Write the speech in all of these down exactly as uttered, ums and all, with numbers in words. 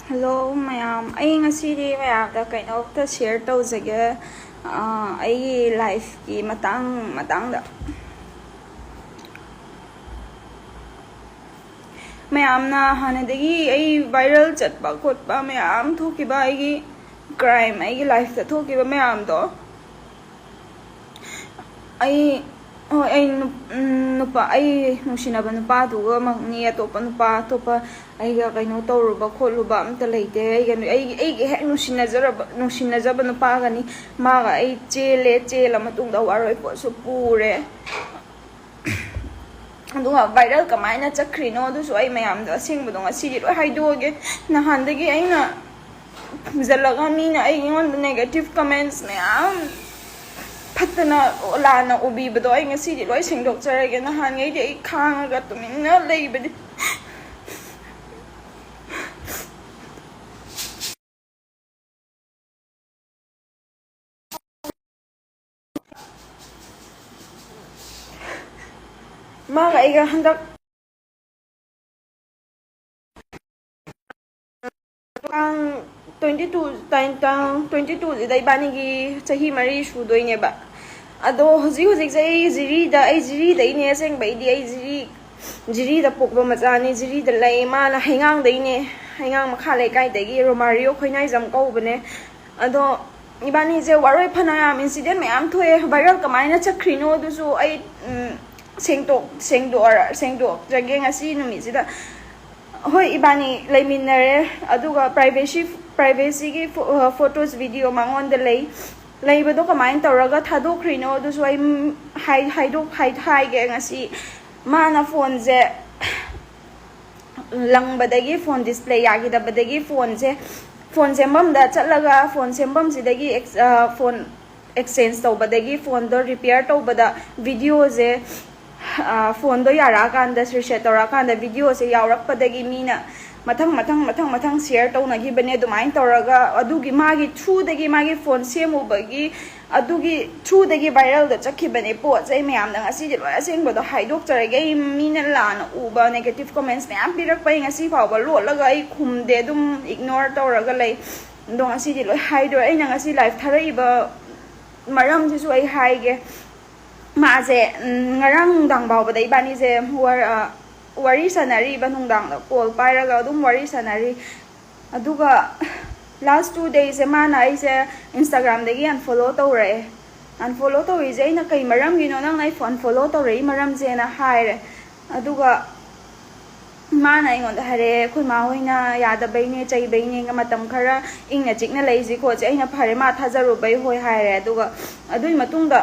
Hello ꯃꯌꯥꯝ, ꯑꯩ ꯉꯁꯤꯗꯤ ꯃꯌꯥꯝꯗ ꯀꯩꯅꯣꯝꯇ ꯁꯤꯌꯔ ꯇꯧꯖꯒꯦ, ꯑꯥ, ꯑꯩꯒꯤ ꯂꯥꯏꯐꯀꯤ ꯃꯇꯥꯡ ꯃꯇꯥꯡꯗ꯫ ꯃꯌꯥꯝꯅ ꯍꯥꯟꯅꯗꯒꯤ ꯑꯩ ꯚꯥꯏꯔꯦꯜ ꯆꯠꯄ ꯈꯣꯠꯄ ꯃꯌꯥꯝ ꯊꯣꯛꯈꯤꯕ, ꯑꯩꯒꯤ ꯀ꯭ꯔꯥꯏꯝ, ꯑꯩꯒꯤ ꯂꯥꯏꯐꯇ ꯊꯣꯛꯈꯤꯕ ꯃꯌꯥꯝꯗꯣ, ꯑꯩ, ꯍꯣꯏ, ꯑꯩ ꯅꯨ-, ꯎꯝ, ꯅꯨꯄꯥ, ꯑꯩ ꯅꯨꯡꯁꯤꯅꯕ ꯅꯨꯄꯥꯗꯨꯒꯃꯛꯅꯤ, ꯑꯇꯣꯞꯄ ꯅꯨꯄꯥ, ꯑꯇꯣꯞꯄ ꯑꯩꯒ ꯀꯩꯅꯣ ꯇꯧꯔꯨꯕ ꯈꯣꯠꯂꯨꯕ ꯑꯝꯇ ꯂꯩꯇꯦ꯫ ꯑꯩꯒ ꯅꯨ-, ꯑꯩꯒꯤ, ꯑꯩꯒꯤ ꯍꯦꯛ ꯅꯨꯡꯁꯤꯅꯖꯔꯕ, ꯅꯨꯡꯁꯤꯅꯖꯕ ꯅꯨꯄꯥꯒꯅꯤ꯫ ꯃꯥꯒ ꯑꯩ ꯆꯦꯜꯂꯦ, ꯆꯦꯜꯂ ꯃꯇꯨꯡꯗ ꯋꯥꯔꯣꯏ ꯄꯣꯠꯁꯨ ꯄꯨꯔꯦ꯫ ꯑꯗꯨꯒ ꯚꯥꯏꯔꯦꯜ ꯀꯃꯥꯏꯅ ꯆꯠꯈ꯭ꯔꯤꯅꯣ ꯑꯗꯨꯁꯨ ꯑꯩ ꯃꯌꯥꯝꯗ ꯑꯁꯦꯡꯕꯗꯣ ꯉꯁꯤꯗꯤ ꯂꯣꯏ ꯍꯥꯏꯗꯣꯛꯑꯒꯦ꯫ ꯅꯍꯥꯟꯗꯒꯤ ꯑꯩꯅ ꯐꯨꯝꯖꯤꯜꯂꯒ ꯃꯤꯅ ꯑꯩꯉꯣꯟꯗ ꯅꯦꯒꯦꯇꯤꯚ ꯀꯃꯦꯟꯠꯁ ꯃꯌꯥꯝ, ꯐꯠꯇꯅ ꯂꯥꯟꯅ ꯎꯕꯤꯕꯗꯣ ꯑꯩ ꯉꯁꯤꯗꯤ ꯂꯣꯏ ꯁꯦꯡꯗꯣꯛꯆꯔꯒꯦ꯫ ꯅꯍꯥꯟꯉꯩꯗꯤ ꯑꯩ ꯈꯥꯡꯉꯒ ꯇꯨꯃꯤꯟꯅ ꯂꯩꯕꯅꯤ꯫ ꯃꯥꯒ ꯑꯩꯒ ꯍꯟꯗꯛ ꯇꯥꯡ ꯇ꯭ꯋꯦꯟꯇꯤ ꯇꯨ, ꯇꯥꯡ, ꯇꯥꯡ ꯇ꯭ꯋꯦꯟꯇꯤ ꯇꯨꯁꯤꯗ ꯏꯕꯥꯅꯤꯒꯤ ꯆꯍꯤ ꯃꯔꯤ ꯁꯨꯗꯣꯏꯅꯦꯕ꯫ ꯑꯗꯣ ꯍꯧꯖꯤꯛ ꯍꯧꯖꯤꯛꯁꯦ ꯑꯩ ꯖꯤꯔꯤꯗ, ꯑꯩ ꯖꯤꯔꯤꯗꯩꯅꯦ ꯑꯁꯦꯡꯕꯩꯗꯤ꯫ ꯑꯩ ꯖꯤꯔꯤ, ꯖꯤꯔꯤꯗ ꯄꯣꯛꯄ ꯃꯆꯥꯅꯤ, ꯖꯤꯔꯤꯗ ꯂꯩ꯫ ꯃꯥꯅ ꯍꯩꯉꯥꯡꯗꯩꯅꯦ, ꯍꯩꯉꯥꯡ ꯃꯈꯥ ꯂꯩꯀꯥꯏꯗꯒꯤ, ꯔꯣꯃꯥꯔꯤꯌꯣ ꯈꯣꯏꯅꯥꯏꯖꯝ ꯀꯧꯕꯅꯦ꯫ ꯑꯗꯣ ꯏꯕꯥꯅꯤꯁꯦ ꯋꯥꯔꯣꯏ ꯐꯅꯌꯥꯝ, ꯏꯟꯁꯤꯗꯦꯟ ꯃꯌꯥꯝ ꯊꯣꯛꯑꯦ꯫ ꯚꯥꯏꯔꯦꯜ ꯀꯃꯥꯏꯅ ꯆꯠꯈ꯭ꯔꯤꯅꯣ ꯑꯗꯨꯁꯨ ꯑꯩ, ꯎꯝ, ꯁꯦꯡꯗꯣꯛ-, ꯁꯦꯡꯗꯣꯛꯑ-, ꯁꯦꯡꯗꯣꯛꯆꯒꯦ ꯉꯁꯤ ꯅꯨꯃꯤꯠꯁꯤꯗ꯫ ꯍꯣꯏ, ꯏꯕꯥꯅꯤ ꯂꯩꯃꯤꯟꯅꯔꯦ, ꯑꯗꯨꯒ ꯄ꯭ꯔꯥꯏꯚꯦꯁꯤ, ꯄ꯭ꯔꯥꯏꯚꯦꯁꯤꯒꯤ ꯐꯣ-, ꯑ, ꯐꯣꯇꯣꯁ, ꯚꯤꯗꯤꯑꯣ ꯃꯉꯣꯟꯗ ꯂꯩ꯫ ꯂꯩꯕꯗꯣ ꯀꯃꯥꯏꯅ ꯇꯧꯔꯒ ꯊꯥꯗꯣꯛꯈ꯭ꯔꯤꯅꯣ ꯑꯗꯨꯁꯨ ꯑꯩ, ꯎꯝ, ꯍꯥꯏ-, ꯍꯥꯏꯗꯣꯛ-, ꯍꯥꯏ-, ꯍꯥꯏꯒꯦ꯫ ꯉꯁꯤ ꯃꯥꯅ ꯐꯣꯟꯁꯦ ꯂꯪꯕꯗꯒꯤ, ꯐꯣꯟ ꯗꯤꯁꯄ꯭ꯂꯦ ꯌꯥꯈꯤꯗꯕꯗꯒꯤ ꯐꯣꯟꯁꯦ, ꯐꯣꯟ ꯁꯦꯝꯐꯝꯗ ꯆꯠꯂꯒ ꯐꯣꯟ ꯁꯦꯝꯐꯝꯁꯤꯗꯒꯤ ꯑꯦꯛꯁ-, ꯑ, ꯐꯣꯟ ꯑꯦꯛꯁꯆꯦꯟꯖ ꯇꯧꯕꯗꯒꯤ, ꯐꯣꯟꯗꯣ ꯔꯤꯄꯤꯌꯔ ꯇꯧꯕꯗ ꯚꯤꯗꯤꯑꯣꯁꯦ, ꯑ, ꯐꯣꯟꯗꯣ ꯌꯥꯔꯛꯑꯀꯥꯟꯗ, ꯔꯤꯁꯦꯠ ꯇꯧꯔꯛꯑꯀꯥꯟꯗ ꯚꯤꯗꯤꯑꯣꯁꯦ ꯌꯥꯎꯔꯛꯄꯗꯒꯤ ꯃꯤꯅ ꯃꯊꯪ ꯃꯊꯪ ꯃꯊꯪ ꯃꯊꯪ ꯁꯤꯌꯔ ꯇꯧꯅꯈꯤꯕꯅꯦ꯫ ꯑꯗꯨꯃꯥꯏꯅ ꯇꯧꯔꯒ ꯑꯗꯨꯒꯤ ꯃꯥꯒꯤ ꯊ꯭ꯔꯨꯗꯒꯤ, ꯃꯥꯒꯤ ꯐꯣꯟ ꯁꯦꯝꯃꯨꯕꯒꯤ ꯑꯗꯨꯒꯤ ꯊ꯭ꯔꯨꯗꯒꯤ ꯚꯥꯏꯔꯦꯜꯗ ꯆꯠꯈꯤꯕꯅꯦ ꯄꯣꯠꯁꯦ꯫ ꯑꯩ ꯃꯌꯥꯝꯅ ꯉꯁꯤꯗꯤ ꯂꯣꯏ ꯑꯁꯦꯡꯕꯗꯣ ꯍꯥꯏꯗꯣꯛꯆꯔꯒꯦ꯫ ꯑꯩ ꯃꯤꯅ ꯂꯥꯟꯅ ꯎꯕ ꯅꯦꯒꯦꯇꯤꯞ ꯀꯣꯃꯦꯟꯁ ꯃꯌꯥꯝ ꯄꯤꯔꯛꯄ ꯑꯩ ꯉꯁꯤ ꯐꯥꯎꯕ ꯂꯣꯠꯂꯒ ꯑꯩ ꯈꯨꯝꯗꯦ, ꯑꯗꯨꯝ ꯏꯒꯅꯣꯔ ꯇꯧꯔꯒ ꯂꯩ꯫ ꯑꯗꯣ ꯉꯁꯤꯗꯤ ꯂꯣꯏ ꯍꯥꯏꯗꯣꯔꯦ꯫ ꯑꯩꯅ ꯉꯁꯤ ꯂꯥꯏꯐ ꯊꯥꯔꯛꯏꯕ ꯃꯔꯝꯁꯤꯁꯨ ꯑꯩ ꯍꯥꯏꯒꯦ꯫ ꯃꯥꯁꯦ ꯎꯝ, ꯉꯔꯥꯡ ꯅꯨꯡꯗꯥꯡ ꯐꯥꯎꯕꯗ ꯏꯕꯥꯅꯤꯁꯦ ꯋꯥꯔ- ꯑ, ꯋꯥꯔꯤ ꯁꯥꯟꯅꯔꯤꯕ, ꯅꯨꯡꯗꯥꯡꯗ ꯀꯣꯜ ꯄꯥꯏꯔꯒ ꯑꯗꯨꯝ ꯋꯥꯔꯤ ꯁꯥꯟꯅꯔꯤ꯫ ꯑꯗꯨꯒ ꯂꯥꯁ ꯇꯨ ꯗꯦꯁꯁꯦ ꯃꯥꯅ ꯑꯩꯁꯦ ꯏꯟꯁꯇꯥꯒ꯭ꯔꯥꯝꯗꯒꯤ ꯑꯟꯐꯣꯂꯣ ꯇꯧꯔꯛꯑꯦ꯫ ꯑꯟꯐꯣꯂꯣ ꯇꯧꯔꯤꯁꯦ ꯑꯩꯅ ꯀꯩ ꯃꯔꯝꯒꯤꯅꯣ ꯅꯪꯅ ꯑꯩ ꯑꯟꯐꯣꯂꯣ ꯇꯧꯔꯛꯏ ꯃꯔꯝꯁꯦꯅ ꯍꯥꯏꯔꯦ꯫ ꯑꯗꯨꯒ ꯃꯥꯅ ꯑꯩꯉꯣꯟꯗ ꯍꯥꯏꯔꯛꯑꯦ, "ꯑꯩꯈꯣꯏ ꯃꯥ ꯍꯣꯏꯅ ꯌꯥꯗꯕꯩꯅꯦ, ꯆꯩꯕꯩꯅꯦ, ꯃꯇꯝ ꯈꯔ ꯏꯪꯅ ꯆꯤꯛꯅ ꯂꯩꯁꯤ ꯈꯣꯠꯁꯤ"꯫ ꯑꯩꯅ, "ꯐꯔꯦ, ꯃꯥ ꯊꯥꯖꯔꯨꯕꯩ ꯍꯣꯏ" ꯍꯥꯏꯔꯦ꯫ ꯑꯗꯨꯒ ꯑꯗꯨꯒꯤ ꯃꯇꯨꯡꯗ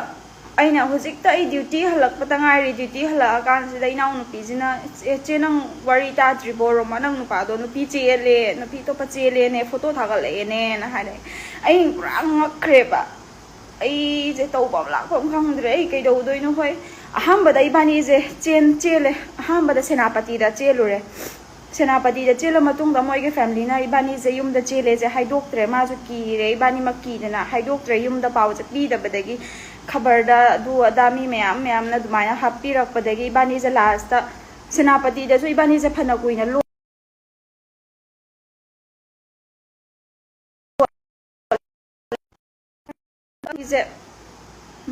ꯑꯩꯅ ꯍꯧꯖꯤꯛꯇ ꯑꯩ ꯗ꯭ꯌꯨꯇꯤ ꯍꯜꯂꯛꯄꯗ ꯉꯥꯏꯔꯤ꯫ ꯗ꯭ꯌꯨꯇꯤ ꯍꯜꯂꯛꯑꯀꯥꯟꯁꯤꯗ ꯏꯅꯥꯎꯅꯨꯄꯤꯁꯤꯅ, "ꯏꯆꯦ, ꯅꯪ ꯋꯥꯔꯤ ꯇꯥꯗ꯭ꯔꯤꯕꯣ? ꯔꯣꯃꯥ, ꯅꯪ ꯅꯨꯄꯥꯗꯣ ꯅꯨꯄꯤ ꯆꯦꯜꯂꯦ, ꯅꯨꯄꯤ ꯑꯇꯣꯞꯄ ꯆꯦꯜꯂꯦꯅꯦ, ꯐꯣꯇꯣ ꯊꯥꯒꯠꯂꯛꯑꯦꯅꯦꯅ" ꯍꯥꯏꯔꯛꯑꯦ꯫ ꯑꯩ ꯄꯨꯔꯥ ꯉꯛꯈ꯭ꯔꯦꯕ꯫ ꯑꯩꯁꯦ ꯇꯧꯐꯝ ꯂꯥꯛꯐꯝ ꯈꯪꯗ꯭ꯔꯦ꯫ ꯑꯩ ꯀꯩꯗꯧꯗꯣꯏꯅꯣ? ꯍꯣꯏ, ꯑꯍꯥꯟꯕꯗ ꯏꯕꯥꯅꯤꯁꯦ ꯆꯦꯟ ꯆꯦꯜꯂꯦ꯫ ꯑꯍꯥꯟꯕꯗ ꯁꯦꯅꯥꯄꯇꯤꯗ ꯆꯦꯜꯂꯨꯔꯦ꯫ ꯁꯦꯅꯥꯄꯇꯤꯗ ꯆꯦꯜꯂ ꯃꯇꯨꯡꯗ ꯃꯣꯏꯒꯤ ꯐꯦꯃꯤꯂꯤꯅ ꯏꯕꯥꯅꯤꯁꯦ ꯌꯨꯝꯗ ꯆꯦꯜꯂꯦꯁꯦ ꯍꯥꯏꯗꯣꯛꯇ꯭ꯔꯦ꯫ ꯃꯥꯁꯨ ꯀꯤꯔꯦ, ꯏꯕꯥꯅꯤꯃꯛ ꯀꯤꯗꯅ ꯍꯥꯏꯗꯣꯛꯇ꯭ꯔꯦ꯫ ꯌꯨꯝꯗ ꯄꯥꯎꯁꯦ ꯄꯤꯗꯕꯗꯒꯤ, ꯈꯕꯔꯗ ꯑꯗꯨ ꯑꯗꯥ ꯃꯤ ꯃꯌꯥꯝ ꯃꯌꯥꯝꯅ ꯑꯗꯨꯃꯥꯏꯅ ꯍꯥꯞꯄꯤꯔꯛꯄꯗꯒꯤ ꯏꯕꯥꯅꯤꯁꯦ ꯂꯥꯁꯇ ꯁꯦꯅꯥꯄꯇꯤꯗꯁꯨ ꯏꯕꯥꯅꯤꯁꯦ ꯐꯅ ꯀꯨꯏꯅ ꯂꯣ- ꯁꯦ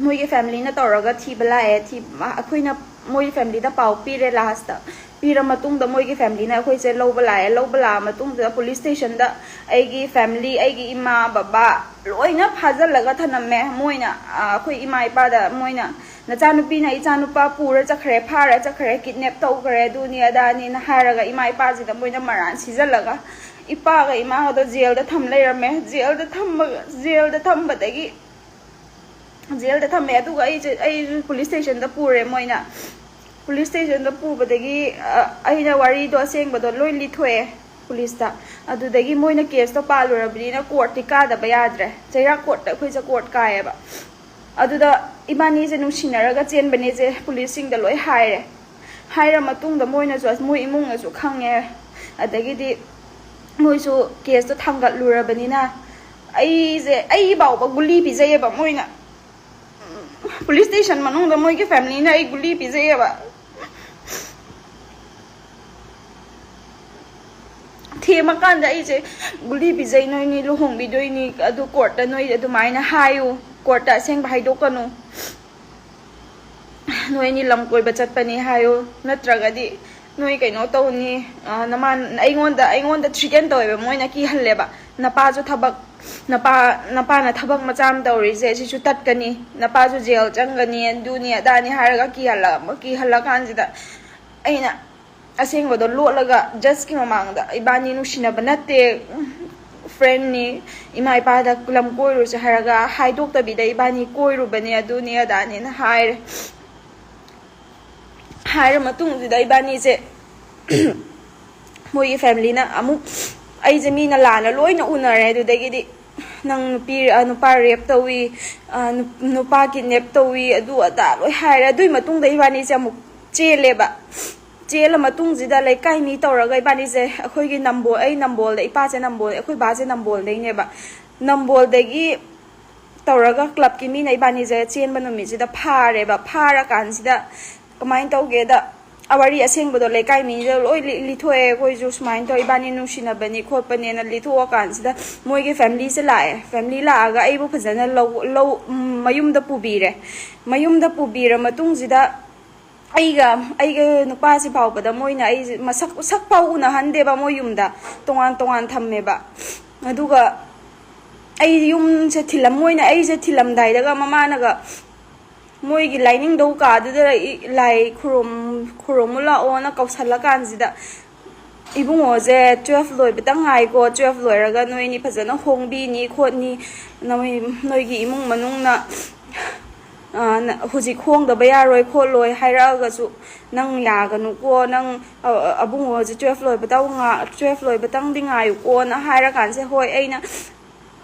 ꯃꯣꯏꯒꯤ ꯐꯦꯃꯤꯂꯤꯅ ꯇꯧꯔꯒ ꯊꯤꯕ ꯂꯥꯛꯑꯦ꯫ ꯊꯤ-, ꯑꯩꯈꯣꯏꯅ ꯃꯣꯏꯒꯤ ꯐꯦꯃꯤꯂꯤꯗ ꯄꯥꯎ ꯄꯤꯔꯦ꯫ ꯂꯥꯁꯇ ꯄꯤꯔ ꯃꯇꯨꯡꯗ ꯃꯣꯏꯒꯤ ꯐꯦꯃꯤꯂꯤꯅ ꯑꯩꯈꯣꯏꯁꯦ ꯂꯧꯕ ꯂꯥꯛꯑꯦ꯫ ꯂꯧꯕ ꯂꯥꯛꯑ ꯃꯇꯨꯡꯗ ꯄꯨꯂꯤꯁ ꯁ꯭ꯇꯦꯁꯟꯗ ꯑꯩꯒꯤ ꯐꯦꯃꯤꯂꯤ, ꯑꯩꯒꯤ ꯏꯃꯥ ꯕꯕꯥ ꯂꯣꯏꯅ ꯐꯥꯖꯤꯜꯂꯒ ꯊꯅꯝꯃꯦ꯫ ꯃꯣꯏꯅ, ꯑ, ꯑꯩꯈꯣꯏ ꯏꯃꯥ ꯏꯄꯥꯗ ꯃꯣꯏꯅ, "ꯅꯆꯥꯅꯨꯄꯤꯅ ꯏꯆꯥꯅꯨꯄꯥ ꯄꯨꯔ ꯆꯠꯈ꯭ꯔꯦ, ꯐꯥꯔ ꯆꯠꯈ꯭ꯔꯦ, ꯀꯤꯗꯅꯦꯞ ꯇꯧꯈ꯭ꯔꯦ, ꯑꯗꯨꯅꯤ ꯑꯗꯥꯅꯤꯅ" ꯍꯥꯏꯔꯒ ꯏꯃꯥ ꯏꯄꯥꯁꯤꯗ ꯃꯣꯏꯅ ꯃꯔꯥꯟ ꯁꯤꯖꯜꯂꯒ ꯏꯄꯥꯒ ꯏꯃꯥꯒꯗꯣ ꯖꯦꯜꯗ ꯊꯝ ꯂꯩꯔꯝꯃꯦ꯫ ꯖꯦꯜꯗ ꯊꯝꯕ, ꯖꯦꯜꯗ ꯊꯝꯕꯗꯒꯤ, ꯖꯦꯜꯗ ꯊꯝꯃꯦ꯫ ꯑꯗꯨꯒ ꯑꯩꯁꯦ, ꯑꯩꯁꯨ ꯄꯨꯂꯤꯁ ꯁ꯭ꯇꯦꯁꯟꯗ ꯄꯨꯔꯦ ꯃꯣꯏꯅ꯫ ꯄꯨꯂꯤꯁ ꯁ꯭ꯇꯦꯁꯟꯗ ꯄꯨꯕꯗꯒꯤ, ꯑ, ꯑꯩꯅ ꯋꯥꯔꯤꯗꯣ ꯑꯁꯦꯡꯕꯗꯣ ꯂꯣꯏ ꯂꯤꯊꯣꯛꯑꯦ ꯄꯨꯂꯤꯁꯇ꯫ ꯑꯗꯨꯗꯒꯤ ꯃꯣꯏꯅ ꯀꯦꯁꯇꯣ ꯄꯥꯜꯂꯨꯔꯕꯅꯤꯅ ꯀꯣꯔꯠꯇꯤ ꯀꯥꯗꯕ ꯌꯥꯗ꯭ꯔꯦ꯫ ꯆꯩꯔꯥꯛ ꯀꯣꯔꯠꯇ ꯑꯩꯈꯣꯏꯁꯦ ꯀꯣꯔꯠ ꯀꯥꯏꯌꯦꯕ꯫ ꯑꯗꯨꯗ ꯏꯕꯥꯅꯤꯁꯦ ꯅꯨꯡꯁꯤꯅꯔꯒ ꯆꯦꯟꯕꯅꯦꯁꯦ ꯄꯨꯂꯤꯁꯁꯤꯡꯗ ꯂꯣꯏ ꯍꯥꯏꯔꯦ꯫ ꯍꯥꯏꯔ ꯃꯇꯨꯡꯗ ꯃꯣꯏꯅꯁꯨ ꯑꯁ-, ꯃꯣꯏ ꯏꯃꯨꯡꯅꯁꯨ ꯈꯪꯉꯦ꯫ ꯑꯗꯒꯤꯗꯤ ꯃꯣꯏꯁꯨ ꯀꯦꯁꯇꯣ ꯊꯥꯡꯒꯠꯂꯨꯔꯕꯅꯤꯅ ꯑꯩꯁꯦ, ꯑꯩ ꯐꯥꯎꯕ ꯒꯨꯂꯤ ꯄꯤꯖꯩꯌꯦꯕ ꯃꯣꯏꯅ꯫ ꯄꯨꯂꯤꯁ ꯁ꯭ꯇꯦꯁꯟ ꯃꯅꯨꯡꯗ ꯃꯣꯏꯒꯤ ꯐꯦꯃꯤꯂꯤꯅ ꯑꯩ ꯒꯨꯂꯤ ꯄꯤꯖꯩꯌꯦꯕ꯫ ꯊꯦꯝꯃꯀꯥꯟꯗ ꯑꯩꯁꯦ ꯒꯨꯂꯤ ꯄꯤꯖꯩ, ꯅꯣꯏꯅꯤ ꯂꯨꯍꯣꯡꯕꯤꯗꯣꯏꯅꯤ, ꯑꯗꯨ ꯀꯣꯔꯠꯇ ꯅꯣꯏ ꯑꯗꯨꯃꯥꯏꯅ ꯍꯥꯏꯌꯨ, ꯀꯣꯔꯠꯇ ꯑꯁꯦꯡꯕ ꯍꯥꯏꯗꯣꯛꯀꯅꯨ, ꯅꯣꯏ ꯑꯅꯤ ꯂꯝ ꯀꯣꯏꯕ ꯆꯠꯄꯅꯤ ꯍꯥꯏꯌꯨ, ꯅꯠꯇ꯭ꯔꯒꯗꯤ ꯅꯣꯏ ꯀꯩꯅꯣ ꯇꯧꯅꯤ, ꯑ, ꯅꯃꯥꯟ-, ꯑꯩꯉꯣꯟꯗ, ꯑꯩꯉꯣꯟꯗ ꯊ꯭ꯔꯤꯇꯦꯟ ꯇꯧꯋꯦꯕ, ꯃꯣꯏꯅ ꯀꯤꯍꯜꯂꯦꯕ꯫ ꯅꯄꯥꯁꯨ ꯊꯕꯛ, ꯅꯄꯥ, ꯅꯄꯥꯅ ꯊꯕꯛ ꯃꯆꯥ ꯑꯃ ꯇꯧꯔꯤꯁꯦ, ꯁꯤꯁꯨ ꯇꯠꯀꯅꯤ, ꯅꯄꯥꯁꯨ ꯖꯦꯜ ꯆꯪꯒꯅꯤ, ꯑꯗꯨꯅꯤ ꯑꯗꯥꯅꯤ ꯍꯥꯏꯔꯒ ꯀꯤꯍꯜꯂ-, ꯀꯤꯍꯜꯂꯀꯥꯟꯁꯤꯗ ꯑꯩꯅ ꯑꯁꯦꯡꯕꯗꯣ ꯂꯣꯠꯂꯒ ꯖꯁꯀꯤ ꯃꯃꯥꯡꯗ, "ꯏꯕꯥꯅꯤ ꯅꯨꯡꯁꯤꯅꯕ ꯅꯠꯇꯦ, ꯐ꯭ꯔꯦꯟꯅꯤ, ꯏꯃꯥ ꯏꯄꯥꯗ ꯂꯝ ꯀꯣꯏꯔꯨꯁꯦ ꯍꯥꯏꯔꯒ ꯍꯥꯏꯗꯣꯛꯇꯕꯤꯗ ꯏꯕꯥꯅꯤ ꯀꯣꯏꯔꯨꯕꯅꯦ, ꯑꯗꯨꯅꯤ ꯑꯗꯥꯅꯦꯅ" ꯍꯥꯏꯔꯦ꯫ ꯍꯥꯏꯔ ꯃꯇꯨꯡꯁꯤꯗ ꯏꯕꯥꯅꯤꯁꯦ ꯃꯣꯏꯒꯤ ꯐꯦꯃꯤꯂꯤꯅ ꯑꯃꯨꯛ, ꯑꯩꯁꯦ ꯃꯤꯅ ꯂꯥꯟꯅ ꯂꯣꯏꯅ ꯎꯅꯔꯦ꯫ ꯑꯗꯨꯗꯒꯤꯗꯤ, "ꯅꯪ ꯅꯨꯄꯤ, ꯑ, ꯅꯨꯄꯥ ꯔꯦꯞ ꯇꯧꯏ, ꯑ, ꯅꯨ-, ꯅꯨꯄꯥ ꯀꯤꯗꯅꯦꯞ ꯇꯧꯏ", ꯑꯗꯨ ꯑꯗꯥ ꯂꯣꯏ ꯍꯥꯏꯔꯦ꯫ ꯑꯗꯨꯏ ꯃꯇꯨꯡꯗ ꯏꯕꯥꯅꯤꯁꯦ ꯑꯃꯨꯛ ꯆꯦꯜꯂꯦꯕ꯫ ꯆꯦꯜꯂ ꯃꯇꯨꯡꯁꯤꯗ ꯂꯩꯀꯥꯏ ꯃꯤ ꯇꯧꯔꯒ ꯏꯕꯥꯅꯤꯁꯦ, ꯑꯩꯈꯣꯏꯒꯤ ꯅꯝꯕꯣꯜ, ꯑꯩ ꯅꯝꯕꯣꯜꯗ, ꯏꯄꯥꯁꯦ ꯅꯝꯕꯣꯜ, ꯑꯩꯈꯣꯏ ꯕꯥꯁꯦ ꯅꯝꯕꯣꯜꯗꯩꯅꯦꯕ꯫ ꯅꯝꯕꯣꯜꯗꯒꯤ ꯇꯧꯔꯒ ꯀ꯭ꯂꯕꯀꯤ ꯃꯤꯅ ꯏꯕꯥꯅꯤꯁꯦ ꯆꯦꯟꯕ ꯅꯨꯃꯤꯠꯁꯤꯗ ꯐꯥꯔꯦꯕ꯫ ꯐꯥꯔꯀꯥꯟꯁꯤꯗ ꯀꯃꯥꯏꯅ ꯇꯧꯒꯦꯗ, ꯋꯥꯔꯤ ꯑꯁꯦꯡꯕꯗꯣ ꯂꯩꯀꯥꯏ ꯃꯤꯗ ꯂꯣꯏ ꯂꯤ-, ꯂꯤꯊꯣꯛꯑꯦ꯫ "ꯑꯩꯈꯣꯏꯁꯨ ꯁꯨꯃꯥꯏꯅ ꯇꯧꯔ ꯏꯕꯥꯅꯤ ꯅꯨꯡꯁꯤꯅꯕꯅꯤ ꯈꯣꯠꯄꯅꯦꯅ" ꯂꯤꯊꯣꯛꯑꯀꯥꯟꯁꯤꯗ ꯃꯣꯏꯒꯤ ꯐꯦꯃꯤꯂꯤꯁꯦ ꯂꯥꯛꯑꯦ꯫ ꯐꯦꯃꯤꯂꯤ ꯂꯥꯛꯑꯒ ꯑꯩꯕꯨ ꯐꯖꯅ ꯂꯧ, ꯂꯧ, ꯎꯝ, ꯃꯌꯨꯝꯗ ꯄꯨꯕꯤꯔꯦ꯫ ꯃꯌꯨꯝꯗ ꯄꯨꯕꯤꯔ ꯃꯇꯨꯡꯁꯤꯗ ꯑꯩꯒ, ꯑꯩꯒ ꯅꯨꯄꯥꯁꯤ ꯐꯥꯎꯕꯗ ꯃꯣꯏꯅ ꯑꯩꯁꯦ ꯃꯁꯛ, ꯁꯛ ꯐꯥꯎ ꯎꯅꯍꯟꯗꯦꯕ꯫ ꯃꯣꯏ ꯌꯨꯝꯗ ꯇꯣꯉꯥꯟ ꯇꯣꯉꯥꯟ ꯊꯝꯃꯦꯕ꯫ ꯑꯗꯨꯒ ꯑꯩ ꯌꯨꯝꯁꯦ ꯊꯤꯜꯂꯝ-, ꯃꯣꯏꯅ ꯑꯩꯁꯦ ꯊꯤꯜꯂꯝꯗꯥꯏꯗꯒ ꯃꯃꯥꯅꯒ ꯃꯣꯏꯒꯤ ꯂꯥꯏꯅꯤꯡꯗꯧ ꯀꯥꯗꯨꯗ ꯏ-, ꯂꯥꯏ ꯈꯨꯔꯨꯝ-, ꯈꯨꯔꯨꯝꯃꯨ ꯂꯥꯛꯑꯣꯅ ꯀꯧꯁꯜꯂꯀꯥꯟꯁꯤꯗ, "ꯏꯕꯨꯡꯉꯣꯁꯦ ꯇꯨꯋꯦꯜꯐ ꯂꯣꯏꯕꯇ ꯉꯥꯏꯀꯣ, ꯇꯨꯋꯦꯜꯐ ꯂꯣꯏꯔꯒ ꯅꯣꯏꯅꯤ ꯐꯖꯅ ꯍꯣꯡꯕꯤꯅꯤ ꯈꯣꯠꯅꯤ, ꯅꯣꯏ, ꯅꯣꯏꯒꯤ ꯏꯃꯨꯡ ꯃꯅꯨꯡꯅ, ꯑ, ꯅ-, ꯍꯧꯖꯤꯛ ꯍꯣꯡꯗꯕ ꯌꯥꯔꯣꯏ ꯈꯣꯠꯂꯣꯏ ꯍꯥꯏꯔꯛꯑꯒꯁꯨ ꯅꯪ ꯌꯥꯒꯅꯨꯀꯣ, ꯅꯪ, ꯑ, ꯑ, ꯑꯕꯨꯡꯉꯣꯁꯦ ꯇꯨꯋꯦꯜꯐ ꯂꯣꯏꯕꯇ ꯉꯥ-, ꯇꯨꯋꯦꯜꯐ ꯂꯣꯏꯕꯇꯪꯗꯤ ꯉꯥꯏꯌꯨꯀꯣꯅ" ꯍꯥꯏꯔꯀꯥꯟꯁꯦ, ꯍꯣꯏ, ꯑꯩꯅ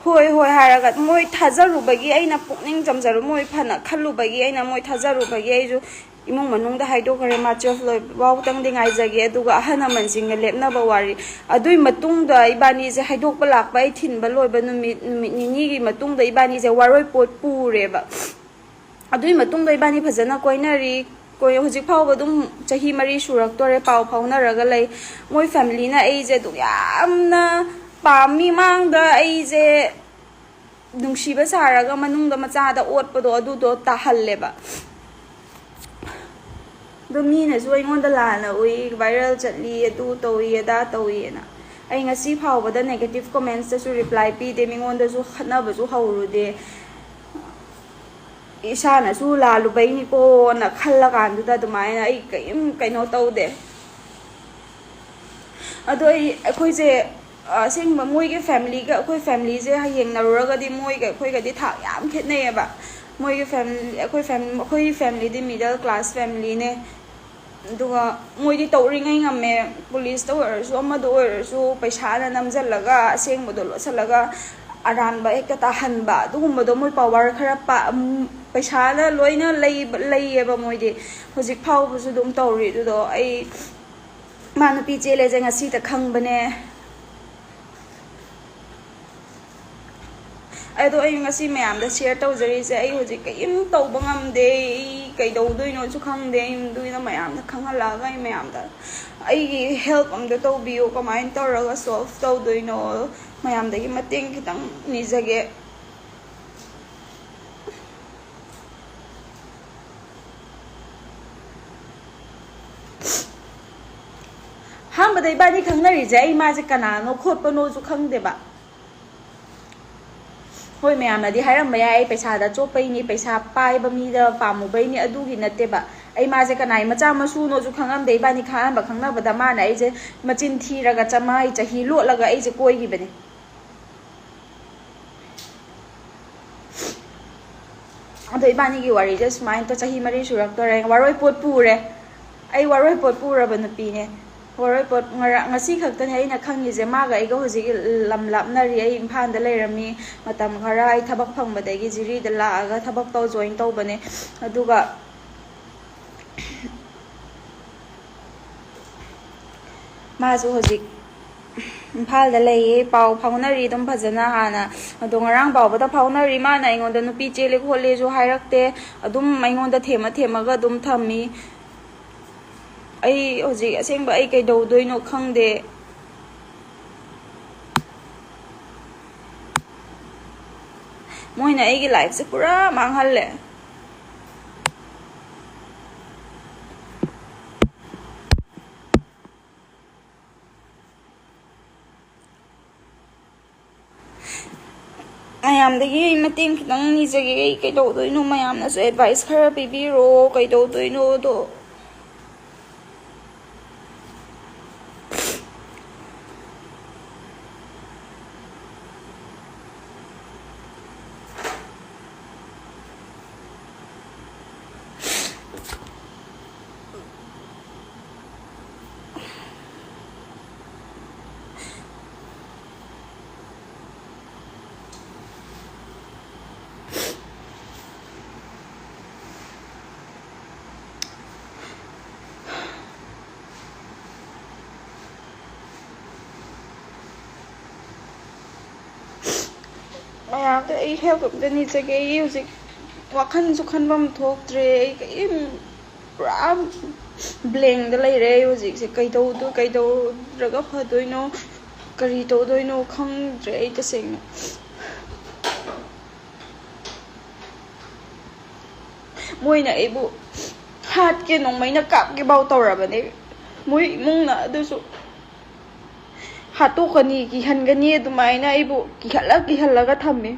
ꯍꯣꯏ, ꯍꯣꯏ ꯍꯥꯏꯔꯒ ꯃꯣꯏ ꯊꯥꯖꯔꯨꯕꯒꯤ, ꯑꯩꯅ ꯄꯨꯛꯅꯤꯡ ꯆꯝꯖꯔꯨ-, ꯃꯣꯏ ꯐꯅ ꯈꯜꯂꯨꯕꯒꯤ, ꯑꯩꯅ ꯃꯣꯏ ꯊꯥꯖꯔꯨꯕꯒꯤ ꯑꯩꯁꯨ ꯏꯃꯨꯡ ꯃꯅꯨꯡꯗ ꯍꯥꯏꯗꯣꯛꯈ꯭ꯔꯦ, ꯃꯥ ꯇꯨꯋꯦꯜꯐ ꯂꯣꯏꯕ ꯐꯥꯎꯇꯪꯗꯤ ꯉꯥꯏꯖꯒꯦ, ꯑꯗꯨꯒ ꯑꯍꯜ ꯂꯃꯟꯁꯤꯡꯒ ꯂꯦꯞꯅꯕ ꯋꯥꯔꯤ꯫ ꯑꯗꯨꯒꯤ ꯃꯇꯨꯡꯗ ꯏꯕꯥꯅꯤꯁꯦ ꯍꯥꯏꯗꯣꯛꯄ ꯂꯥꯛꯄ ꯑꯩ ꯊꯤꯟꯕ ꯂꯣꯏꯕ ꯅꯨꯃꯤꯠ, ꯅꯨꯃꯤꯠ ꯅꯤꯅꯤꯒꯤ ꯃꯇꯨꯡꯗ ꯏꯕꯥꯅꯤꯁꯦ ꯋꯥꯔꯣꯏꯄꯣꯠ ꯄꯨꯔꯦꯕ꯫ ꯑꯗꯨꯒꯤ ꯃꯇꯨꯡꯗ ꯏꯕꯥꯅꯤ ꯐꯖꯅ ꯀꯣꯏꯅꯔꯤ꯫ ꯀꯣꯏ-, ꯍꯧꯖꯤꯛ ꯐꯥꯎꯕ ꯑꯗꯨꯝ ꯆꯍꯤ ꯃꯔꯤ ꯁꯨꯔꯛꯇꯣꯔꯦ ꯄꯥꯎ ꯐꯥꯎꯅꯔꯒ ꯂꯩ꯫ ꯃꯣꯏ ꯐꯦꯃꯤꯂꯤꯅ ꯑꯩꯁꯦ ꯑꯗꯨꯛ ꯌꯥꯝꯅ ꯄꯥꯝꯃꯤ, ꯃꯥꯡꯗ ꯑꯩꯁꯦ ꯅꯨꯡꯁꯤꯕ ꯁꯥꯔꯒ ꯃꯅꯨꯡꯗ ꯃꯆꯥꯗ ꯑꯣꯠꯄꯗꯣ ꯑꯗꯨꯗꯣ ꯇꯥꯍꯜꯂꯦꯕ꯫ ꯑꯗꯣ ꯃꯤꯅꯁꯨ ꯑꯩꯉꯣꯟꯗ ꯂꯥꯟꯅ ꯎꯏ, ꯚꯥꯏꯔꯦꯜ ꯆꯠꯂꯤ, ꯑꯗꯨ ꯇꯧꯏ, ꯑꯗꯥ ꯇꯧꯏꯅ꯫ ꯑꯩ ꯉꯁꯤ ꯐꯥꯎꯕꯗ ꯅꯦꯒꯦꯇꯤꯚ ꯀꯣꯃꯦꯟꯁꯇꯁꯨ ꯔꯤꯄ꯭ꯂꯥꯏ ꯄꯤꯗꯦ, ꯃꯤꯉꯣꯟꯗꯁꯨ ꯈꯠꯅꯕꯁꯨ ꯍꯧꯔꯨꯗꯦ꯫ ꯏꯁꯥꯅꯁꯨ ꯂꯥꯜꯂꯨꯕꯩꯅꯤꯀꯣꯅ ꯈꯜꯂꯀꯥꯟꯗꯨꯗ ꯑꯗꯨꯃꯥꯏꯅ ꯑꯩ ꯀꯔꯤꯝ ꯀꯩꯅꯣ ꯇꯧꯗꯦ꯫ ꯑꯗꯣ ꯑꯩ, ꯑꯩꯈꯣꯏꯁꯦ, ꯑꯁꯦꯡꯕ ꯃꯣꯏꯒꯤ ꯐꯦꯃꯤꯂꯤꯒ ꯑꯩꯈꯣꯏ ꯐꯦꯃꯤꯂꯤꯁꯦ ꯌꯦꯡꯅꯔꯨꯔꯒꯗꯤ ꯃꯣꯏꯒ ꯑꯩꯈꯣꯏꯒꯗꯤ ꯊꯥꯛ ꯌꯥꯝ ꯈꯦꯠꯅꯩꯌꯦꯕ꯫ ꯃꯣꯏꯒꯤ ꯐꯦꯃꯤꯂꯤ, ꯑꯩꯈꯣꯏ ꯐꯦꯝ-, ꯑꯩꯈꯣꯏ ꯐꯦꯃꯤꯂꯤꯗꯤ ꯃꯤꯗꯜ ꯀ꯭ꯂꯥꯁ ꯐꯦꯃꯤꯂꯤꯅꯦ꯫ ꯑꯗꯨꯒ ꯃꯣꯏꯗꯤ ꯇꯧꯔꯤꯉꯩ ꯉꯝꯃꯦ, ꯄꯨꯂꯤꯁꯇ ꯑꯣꯏꯔꯁꯨ ꯑꯃꯗ ꯑꯣꯏꯔꯁꯨ ꯄꯩꯁꯥꯅ ꯅꯝꯁꯤꯜꯂꯒ ꯑꯁꯦꯡꯕꯗꯣ ꯂꯣꯠꯁꯤꯜꯂꯒ ꯑꯔꯥꯟꯕ ꯍꯦꯛꯇ ꯇꯥꯍꯟꯕ, ꯑꯗꯨꯒꯨꯝꯕꯗꯣ ꯃꯣꯏ ꯄꯋꯥꯔ ꯈꯔ ꯄꯥ-, ꯎꯝ, ꯄꯩꯁꯥꯅ ꯂꯣꯏꯅ ꯂꯩꯕ-, ꯂꯩꯌꯦꯕ ꯃꯣꯏꯗꯤ꯫ ꯍꯧꯖꯤꯛ ꯐꯥꯎꯕꯁꯨ ꯑꯗꯨꯝ ꯇꯧꯔꯤ꯫ ꯑꯗꯨꯗꯣ ꯑꯩ ꯃꯥ ꯅꯨꯄꯤ ꯆꯦꯜꯂꯦꯁꯦ ꯉꯁꯤꯇ ꯈꯪꯕꯅꯦ꯫ ꯑꯗꯣ ꯑꯩ ꯉꯁꯤ ꯃꯌꯥꯝꯗ ꯁꯤꯌꯔ ꯇꯧꯖꯔꯤꯁꯦ, ꯑꯩ ꯍꯧꯖꯤꯛ ꯀꯔꯤꯝ ꯇꯧꯕ ꯉꯝꯗꯦ, ꯑꯩ ꯀꯩꯗꯧꯗꯣꯏꯅꯣꯁꯨ ꯈꯪꯗꯦ꯫ ꯑꯩ ꯑꯗꯨꯒꯤꯅ ꯃꯌꯥꯝꯗ ꯈꯪꯍꯜꯂꯛꯑꯒ ꯑꯩ ꯃꯌꯥꯝꯗ ꯑꯩꯒꯤ ꯍꯦꯜꯞ ꯑꯝꯇ ꯇꯧꯕꯤꯌꯨ, ꯀꯃꯥꯏꯅ ꯇꯧꯔꯒ ꯁꯣꯜꯕ ꯇꯧꯗꯣꯏꯅꯣ, ꯃꯌꯥꯝꯗꯒꯤ ꯃꯇꯦꯡ ꯈꯤꯇꯪ ꯅꯤꯖꯒꯦ꯫ ꯑꯍꯥꯟꯕꯗ ꯏꯕꯥꯅꯤ ꯈꯪꯅꯔꯤꯁꯦ ꯑꯩ ꯃꯥꯁꯦ ꯀꯅꯥꯅꯣ ꯈꯣꯠꯄꯅꯣꯁꯨ ꯈꯪꯗꯦꯕ꯫ ꯍꯣꯏ, ꯃꯌꯥꯝꯅꯗꯤ ꯍꯥꯏꯔꯝꯕ ꯌꯥꯏ, ꯑꯩ ꯄꯩꯁꯥꯗ ꯆꯣꯞꯄꯩꯅꯤ, ꯄꯩꯁꯥ ꯄꯥꯏꯕ ꯃꯤꯗ ꯄꯥꯝꯃꯨꯕꯩꯅꯤ, ꯑꯗꯨꯒꯤ ꯅꯠꯇꯦꯕ꯫ ꯑꯩ ꯃꯥꯁꯦ ꯀꯅꯥꯏ ꯃꯆꯥ ꯃꯁꯨꯅꯣꯁꯨ ꯈꯪꯉꯝꯗꯦ꯫ ꯏꯕꯥꯅꯤ ꯑꯍꯥꯟꯕ ꯈꯪꯅꯕꯗ ꯃꯥꯅ ꯑꯩꯁꯦ ꯃꯆꯤꯟ ꯊꯤꯔꯒ ꯆꯃꯥꯏ ꯆꯍꯤ ꯂꯣꯠꯂꯒ ꯑꯩꯁꯦ ꯀꯣꯏꯈꯤꯕꯅꯦ꯫ ꯑꯗꯣ ꯏꯕꯥꯅꯤꯒꯤ ꯋꯥꯔꯤꯁꯦ ꯁꯨꯃꯥꯏꯅ ꯇꯧ-, ꯆꯍꯤ ꯃꯔꯤ ꯁꯨꯔꯛꯇꯣꯔꯦ꯫ ꯋꯥꯔꯣꯏ ꯄꯣꯠ ꯄꯨꯔꯦ꯫ ꯑꯩ ꯋꯥꯔꯣꯏ ꯄꯣꯠ ꯄꯨꯔꯕ ꯅꯨꯄꯤꯅꯦ꯫ ꯋꯥꯔꯣꯏ ꯄꯣꯠ ꯉꯔꯥꯡ, ꯉꯁꯤ ꯈꯛꯇꯅꯦ ꯑꯩꯅ ꯈꯪꯉꯤꯁꯦ꯫ ꯃꯥꯒ ꯑꯩꯒ ꯍꯧꯖꯤꯛ ꯂꯝ ꯂꯥꯞꯅꯔꯤ꯫ ꯑꯩ ꯏꯝꯐꯥꯜꯗ ꯂꯩꯔꯝꯃꯤ ꯃꯇꯝ ꯈꯔ꯫ ꯑꯩ ꯊꯕꯛ ꯐꯪꯕꯗꯒꯤ ꯖꯤꯔꯤꯗ ꯂꯥꯛꯑꯒ ꯊꯕꯛ ꯇꯧ ꯖꯣꯏꯟ ꯇꯧꯕꯅꯦ꯫ ꯑꯗꯨꯒ ꯃꯥꯁꯨ ꯍꯧꯖꯤꯛ ꯏꯝꯐꯥꯜꯗ ꯂꯩꯌꯦ꯫ ꯄꯥꯎ ꯐꯥꯎꯅꯔꯤ ꯑꯗꯨꯝ ꯐꯖꯅ ꯍꯥꯟꯅ꯫ ꯑꯗꯣ ꯉꯔꯥꯡ ꯐꯥꯎꯕꯗ ꯐꯥꯎꯅꯔꯤ꯫ ꯃꯥꯅ ꯑꯩꯉꯣꯟꯗ ꯅꯨꯄꯤ ꯆꯦꯜꯂꯦ ꯈꯣꯠꯂꯦꯁꯨ ꯍꯥꯏꯔꯛꯇꯦ꯫ ꯑꯗꯨꯝ ꯑꯩꯉꯣꯟꯗ ꯊꯦꯝꯃ ꯊꯦꯝꯃꯒ ꯑꯗꯨꯝ ꯊꯝꯃꯤ꯫ ꯑꯩ ꯍꯧꯖꯤꯛ ꯑꯁꯦꯡꯕ ꯑꯩ ꯀꯩꯗꯧꯗꯣꯏꯅꯣ ꯈꯪꯗꯦ꯫ ꯃꯣꯏꯅ ꯑꯩꯒꯤ ꯂꯥꯏꯐꯁꯦ ꯄꯨꯔꯥ ꯃꯥꯡꯍꯜꯂꯦ꯫ ꯃꯌꯥꯝꯗꯒꯤ ꯃꯇꯦꯡ ꯈꯤꯇꯪ ꯅꯤꯖꯒꯦ꯫ ꯑꯩ ꯀꯩꯗꯧꯗꯣꯏꯅꯣ? ꯃꯌꯥꯝꯅꯁꯨ ꯑꯦꯗꯚꯥꯏꯁ ꯈꯔ ꯄꯤꯕꯤꯔꯣ, ꯀꯩꯗꯧꯗꯣꯏꯅꯣꯗꯣ꯫ ꯃꯌꯥꯝꯗ ꯑꯩ ꯍꯦꯜꯞ ꯑꯝꯇ ꯅꯤꯖꯒꯦ꯫ ꯑꯩ ꯍꯧꯖꯤꯛ ꯋꯥꯈꯜꯁꯨ ꯈꯟꯐꯝ ꯊꯣꯛꯇ꯭ꯔꯦ꯫ ꯑꯩ ꯀꯔꯤꯝ, ꯄꯨꯔꯥ ꯕ꯭ꯂꯦꯡꯗ ꯂꯩꯔꯦ ꯑꯩ ꯍꯧꯖꯤꯛꯁꯦ꯫ ꯀꯩꯗꯧꯗꯣ-, ꯀꯩꯗꯧꯔꯒ ꯐꯗꯣꯏꯅꯣ, ꯀꯔꯤ ꯇꯧꯗꯣꯏꯅꯣ ꯈꯪꯗ꯭ꯔꯦ ꯑꯩ ꯇꯁꯦꯡꯅ꯫ ꯃꯣꯏꯅ ꯑꯩꯕꯨ ꯍꯥꯠꯀꯦ, ꯅꯣꯡꯃꯩꯅ ꯀꯥꯞꯀꯦ ꯐꯥꯎ ꯇꯧꯔꯕꯅꯦ ꯃꯣꯏ ꯏꯃꯨꯡꯅ꯫ ꯑꯗꯨꯁꯨ ꯍꯥꯠꯇꯣꯛꯀꯅꯤ, ꯀꯤꯍꯟꯒꯅꯤ, ꯑꯗꯨꯃꯥꯏꯅ ꯑꯩꯕꯨ ꯀꯤꯍꯜꯂ ꯀꯤꯍꯜꯂꯒ ꯊꯝꯃꯦ꯫